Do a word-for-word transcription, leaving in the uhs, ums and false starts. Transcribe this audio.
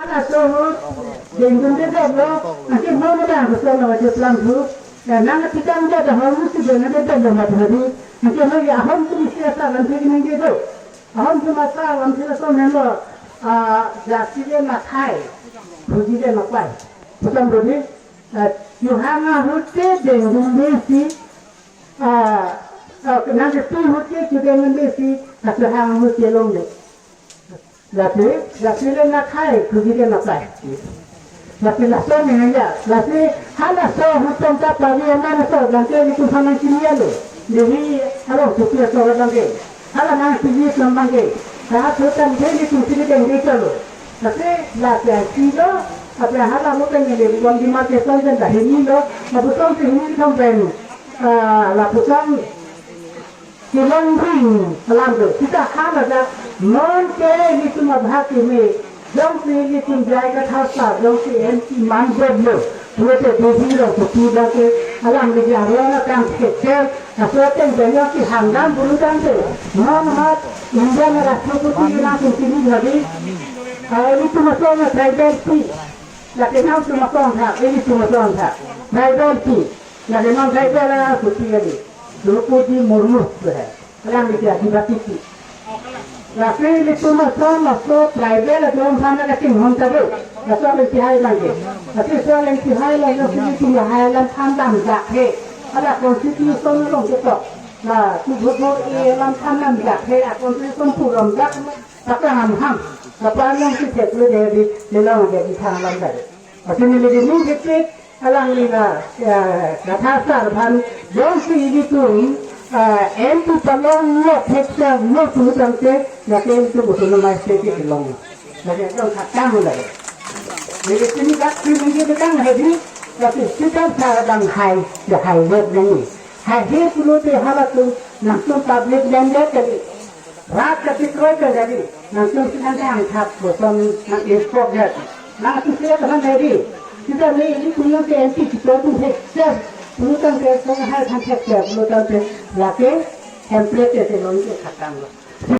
Aso ho, dengdunde dolo, anke mo na bang so lo je plan thu. Ya nang tikang ja da ho musi dengdunde dolo ma thodi. Anke mo ya hom tu isi asa lam thik nang je do. Ahom tu masa lam thik so men lo, ah, jasi de na khai, bhuji de na pai. Pusam bhuji, ah, yu hang ahut ke dengdunde si, ah, ah, nang ke tu ahut ke chu dengdunde si, aso hang ahut ke longle. Lapu, lapu le na khai, kuji ke na khai. Lapu laso ne ya, lapu hala so hutom ta pali ama na so, dangke ni tu sana kini ya lo. Devi, alo, tu pia so dangke. Hala nang siji so dangke. Hala so tan de ni tu sini deng de chalo. Lapu, lapu si lo, lapu hala mo tan ni le, bom di ma ke so dan dah ini lo, lapu so si ini thong pen. Ah, lapu so, Kelong ring alam do. Sita hala dak non ke ilitum abhag keme. Jongsi ilitum jai kathasa, jongsi M P man bed lo. Pulote desi lo, puti dak ke alam lagi arlo na kang kecil. Aso ateng banyak si hangdam bulu dang ke. Non mat India na Rashtrapati ke langsung sini jadi. Ah, ilitum aso na tribal si. Laki nang tum aso thak, ilitum aso thak. Tribal si. Laki non tribal a puti jadi. Droupadi Murmu tu hai. Alang isi Adivasi si. Lasi ilitum aso laso tribal atum aphan na kachinghon ta do. Laso aling tihai lang ke. Lasi so aling tihai lang ke ilitum lahai alam aphan damjak he. Hala constitution along ketok. Na tu bhut bhut e alam aphan damjak he. A constitution pu damjak. Saka ham ham. Apa alang si cek lu jadi lelang jadi thang alam tadi. Lasi neli di ni kecil. Alangli na, eh, kathasar aphan, jongsi ilitum, eh, M P palong lo theksa lo tu tangte, lake ilitum autonomous state ke long. Lake jong khatam lo. Jadi sini dak sini ke tang hedi, tapi sita sa dang hai, ya hai wet nang. Hai he pulote halatum, nangtum public landed kali. Rat kati kroi kali. Nangtum si nang kang thap boson nang export ya. Nangtum si teman dari. Kita ni ini punya ke M P kita tu sukses. Punya kan ke song hai kan sukses. Punya kan ke lake template ke long ke khatam lo.